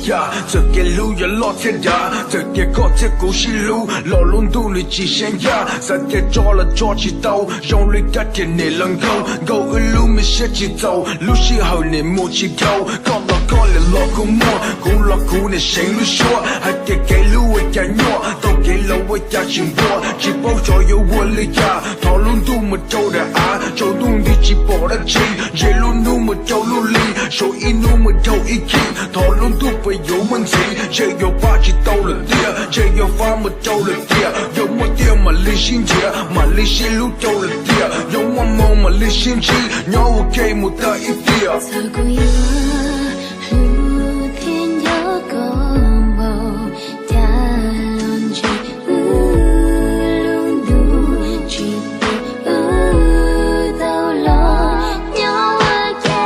Yam txawm kev hlub yuav loj thiab dav, txawm tias koj thiab kuv sib hlub los lub ntuj nws tsis seem yam. Xav tias tso los tso tsis tau, zoo li kab riam niam los nkaug nkaug wb lub me siab tsis txaus, lub sij hawm niam mus tsis dhau. Koj los koj niam los kuv muaj, kuv los kuv niam seev lub suab. Hais tias kev hlub ua cas nyuaj, tau kev laus ua cas tsis nquag, tsis paub xyov yuav ua li cas. Thov lub ntuj mus rau daim av, tsaus ntuj nti tsis pom dab tsi, ntshe lub hnub mus rau lub hli, sau ib hnub mus dhau ib khib. Thov lub ntuj puas yuav muaj ntxiv, ntshe yuav pab tsis tau lawm tiag, ntshe yuav fab mus rau lawm tiag. Yuav muaj tiag mam li sib nrhiav, mam li sib hlub rau lawm tiag. Yuav muaj hmoo mam li sib ntsib, nyob ua ke mus tag ib tiam. Txawm kuv yuav hlub thiab nco koj npaum cas los ntshe wb lub ntuj tsis pub wb tau los nyob ua ke.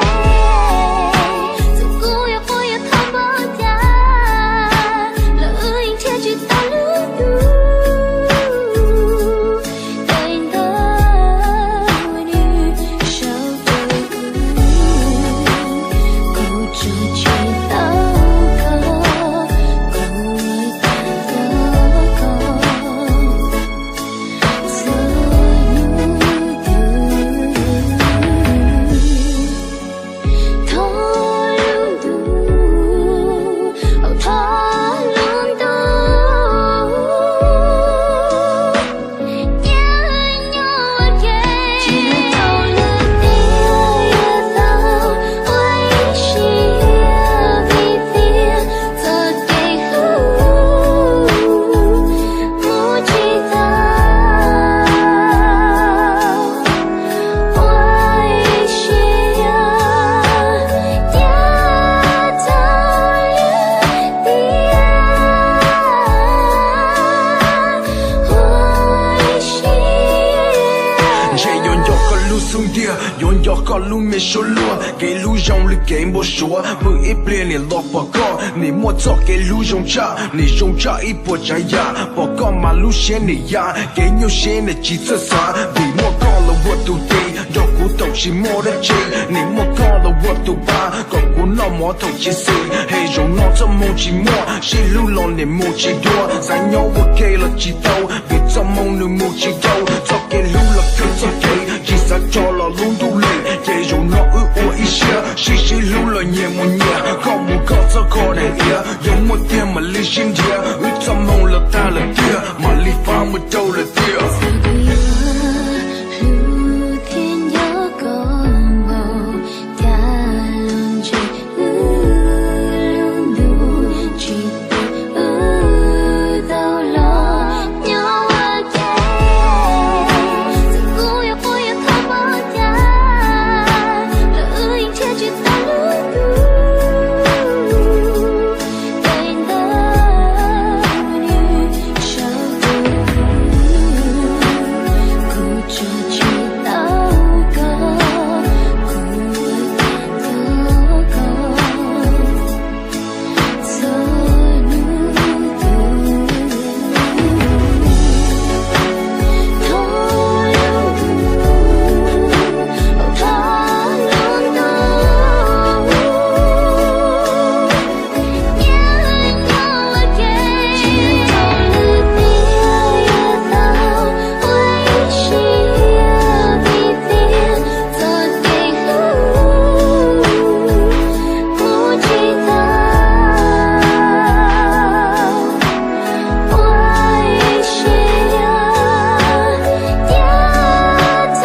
Txawm kuv yuav quaj yuav thov npaum cas los wb yeej nrhiav tsis tau lub ntuj. Tej ntawd nws sau rau kuv, kuv tso tsis tau koj, kuv ua tau koj txhua hnub twg. Thov lub ntuj, thov lub ntuj, nyob ua ke. Tsis tau lwm tiam yuav tau ua ib siab vim tias txoj kev hlub mus tsis tau. Ua ib siab yav tag lwm tiam. Ua ib siab. Ntshe yuav nco koj lub xub ntiag, yuav nco koj lub me suab luag. Kev hlub zoo li kev npau suav, pw ib pliag niam los pom koj. Nim muaj txoj kev hlub zoo tshaj, nim zoo tshaj ib puas tsav yam. Pom koj mas lub siab nim ya, kev nyuaj siab nim tsis txawj xav. Vim muaj koj los ua tus tis, nrog kuv thaum tsis muaj dab tsi. Nim muaj koj los ua tus pab, kom kuv noj mov thaum tsis xis. Hem zaum no txoj hmoo tsis muaj, sib hlub los nim mus tsis dua. Xav nyob ua ke los tsis tau, vim txoj hmoo nws mus tsis dhau. Txoj kev hlub los kawg txoj kev, tsis xav tso los lub ntuj lees. Ces zaum no wb ua ib siab, sib sib hlub los nyias mus nyias, koj mus koj txoj kho daim iav. Yuav muaj tiag mam li sib nrhiav, wb txoj hmoo los tag lawm tiag, mam li fab mus rau lawm tiag. Txawm kuv yuav hlub thiab nco koj npaum cas los ntshe wb lub ntuj tsis pub wb tau los nyob ua ke. Txawm kuv yuav quaj yuav thov npaum cas los wb yeej nrhiav tsis tau lub ntuj. Tej ntawd nws sau rau kuv, kuv tso tsis tau koj, kuv ua tau koj txhua hnub twg. Thov lub ntuj, thov lub ntuj, nyob ua ke. Tsis tau lwm tiam yuav tau ua ib siab vim tias txoj kev hlub mus tsis tau. Ua ib siab yav tag lwm tiam. Ua ib siab.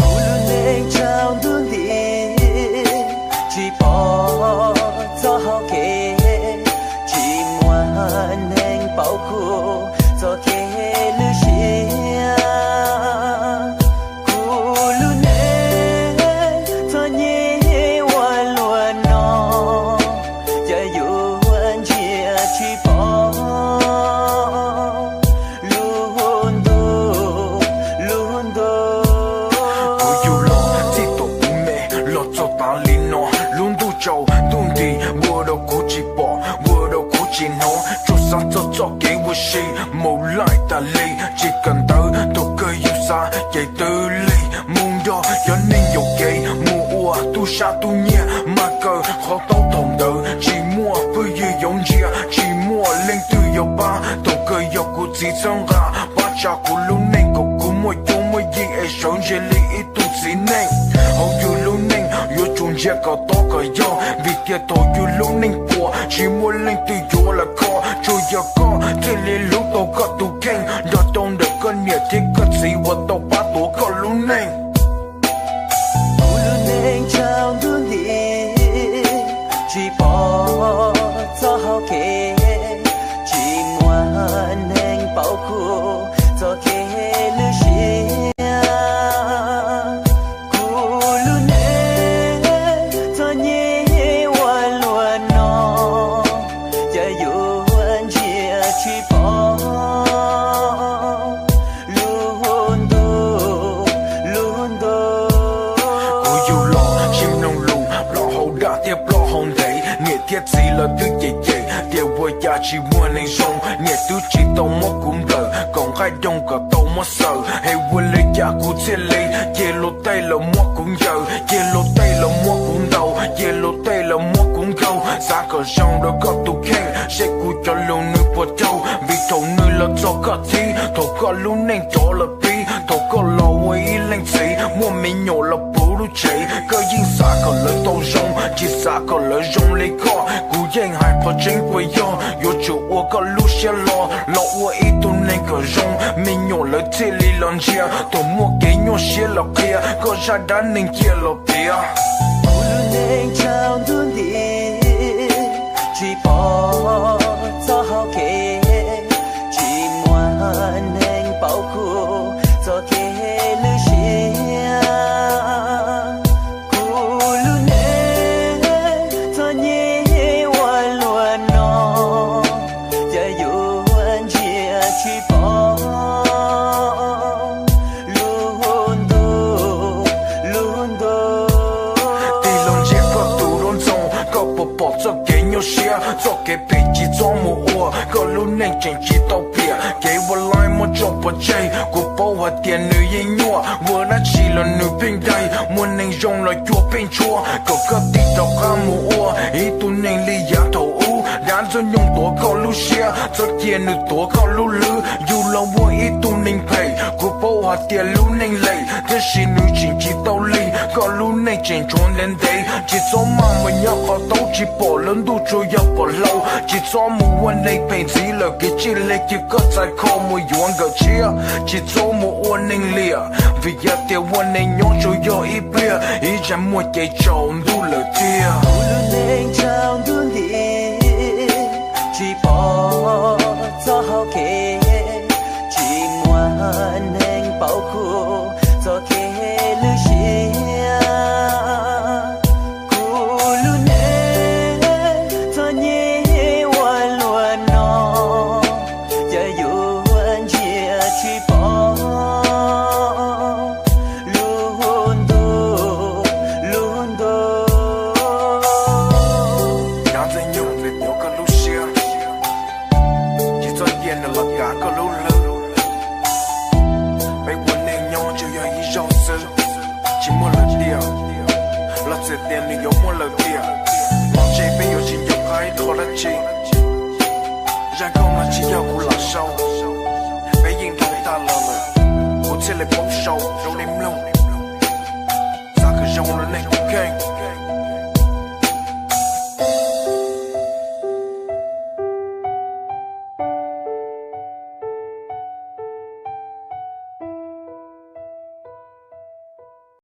Kuv lub neej tsaus ntuj nti, tsis pom txoj hau kev, tsis muaj neeg paub kuv txoj kev lwj siab. Kuv lub neej txom nyem ua luaj no, cas yuav txiv txhawb nqa pab tsa kuv lub neej kom kuv muaj cuab muaj yig es sawv ntse li ib tug txiv neej. Hauv yus lub neej yuav tsum ntsia kom tob kom yog, vim tias thaum yus lub neej puas tsis muaj leej twg yuav los kho, tsuas yog koj thiaj li hlub tau koj tus kheej, nrog rau ntawm koj niam thiab koj txiv uas tau pab tuav koj lub neej. Kuv lub neej tsaus ntuj nti, tsis pom txoj hau kev, tsis muaj neeg paub kuv txoj kev lwj siab. Kuv lub neej txom nyem ua luaj no, cas yuav ntsia tsis pom lub ntuj lub ntuj. Kuv yug los tsis mloog lus, ploj hauv dag thiab ploj hauv ntev, niam thiab txiv lawv twb cem cem tias ua cas tsis muaj neeg zoo. Niam twb tsis tau muab kuv nplawm, kom nqaij doog kom tau muab xaws, es ua li cas kuv thiaj li cia luag tej los muab kuv ncaws, cia luag tej los muab kuv ntaus, cia luag tej los muab kuv nkaug. Xav kom zoo rau koj tus kheej, seb kuv cov lus nws puas raug, vim thaum nws los txog koj thib, thaum koj lub neej rov los pib, thaum koj los ua ib leej txiv muaj me nyuam los puv lub tsev, koj yeej xav kom lawv tau zoo, tsis xav kom lawv zoo li koj. Kuv yeej hais qhov tseeb uas yog, yuav tsum ua koj lub siab hlo los ua ib tug neeg kom zoo, me nyuam lawv thiaj li los ntsia. Thaum muaj kev nyuaj siab los qhia, koj zaj dab neeg cia los piav. Kuv lub neej tsaus ntuj nti, tsis pom txoj hau kev, tsis muaj neeg paub kuv txoj kev lwj siab. Kuv lub neej txom nyem ua luaj no, cas yuav ntsia tsis pom lub ntuj lub ntuj. Tig los ntsia koj tus duab ntxoo, koj puas pom txoj kev nyuaj siab, txoj kev phem tsis txhob mus ua, koj lub neej tseem tsis tau piam. Kev ua laib muab tso pov tseg, kuv paub hais tias nws yeej nyuaj, ua dab tsi los nws pheej daig, muaj neeg zoo los cuag pheej tshuab. Kom koj tig rov qab mus ua ib tug neeg li yav thaum ub, dab ntxwg nyoog tuav koj lub siab, txhob cia nws tuav koj lub hlwb. Yug los ua ib tug neeg phem, kuv paub hais tias lub neej lem, tiam sis nws tseem tsis tau lig, koj lub neej tseem tshuav ntev ntev. Tsis txhob maj mus nyob qhov taub, tsis pom lub ntuj tsuas yog pom hlau. Tsis txhob mus ua neeg phem ntxiv lawm, kev txhaum lig ces koj txais kho mus yuav nkawm tshiab. Tsis txhob mus ua neeg liam, vim yog tias ua neeg nyob tsuas yog ib pliag, ib tsam muaj ces tsaus ntuj lawm tiag. Kuv lub neej tsaus ntuj nti, tsis pom txoj hau kev, tsis muaj neeg paub kuv txoj kev lwj siab. Kuv lub neej txom nyem ua luaj no, cas yuav ntsia tsis pom lub ntuj lub ntuj. Dab ntxwg nyoog nws tuav koj lub siab, tsis txhob cia nws los kav koj lub hlwb. Peb ua neej nyob tsuas yog ib zaug xwb, tsis muaj lawm tiag. Los txawm tias nws yuav muaj lawm tiag, los ntshe peb yuav tsis nco qab ib qho dab tsi. Zaj nkauj no tsis yog kuv lam sau, peb yeej dhau tag los lawm, kuv thiaj li paub sau rau nej mloog. Xav kom zoo rau nej tus kheej.